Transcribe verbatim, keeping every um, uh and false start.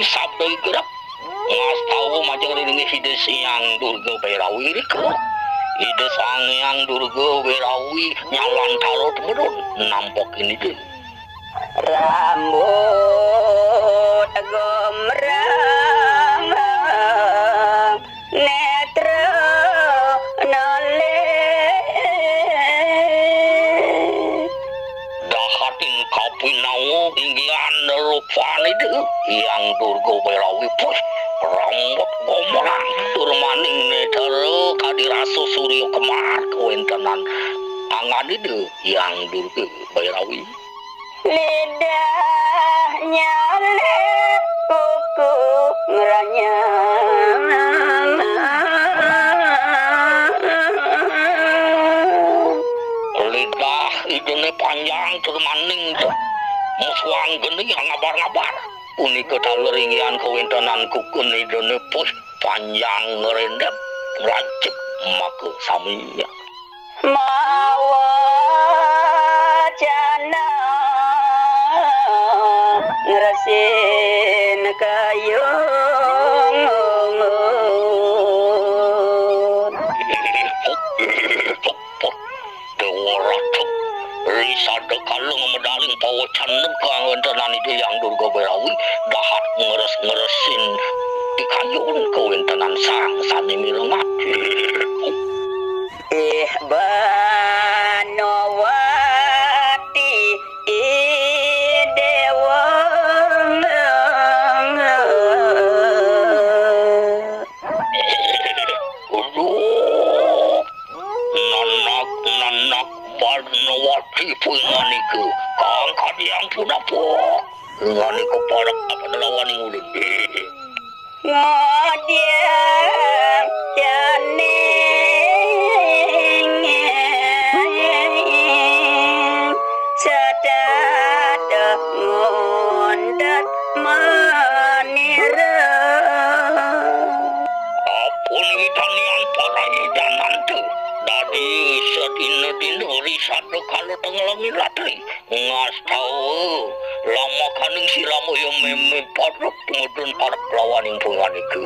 Sabda igrep, ngastawa majeng ring Ida Sang Hyang Durga Bhairawi rika. Ida Sang Hyang Durga Bhairawi nyalantara tumurun nampa kinidin. Rambut gombrang, netra noleh. Dahating kapinawa inggihan rupanida Hyang Durga Bhairawi, puh, rambut gombrang, tur maning netra kadi rasa surya kembar kawentenan anganida Hyang Durga Bhairawi. Lidah nyalip kuku ngranyang. Lidah Idane panjang tur maning, musuang geni ngabar-ngabar. Punika taler inggihan kawentenan kuku Idane, puh, panjang ngrendep, ngrancip maka sami. Mawacana ngresin kayung. Dewa Ratu, risada kala ngamedaling pawacana kawentenan Ida Hyang Durga Bhairawi, dahat ngres-ngresin di kayun kawentenan sang sane mirengang. Ih, Banowati, i Dewa. Aduh, nanak, nanak Banowati punganika, kang kadiang punapa? Punganika parek apa nelawaning ulun? Modya janing sedada ngundet manira. Apun widanian para idanantu, dadi sadina-dina risada kala tengelengi ratri. Ngastawa, lamakaning sirama ya meme paduk tumudun parek lawaning punganika.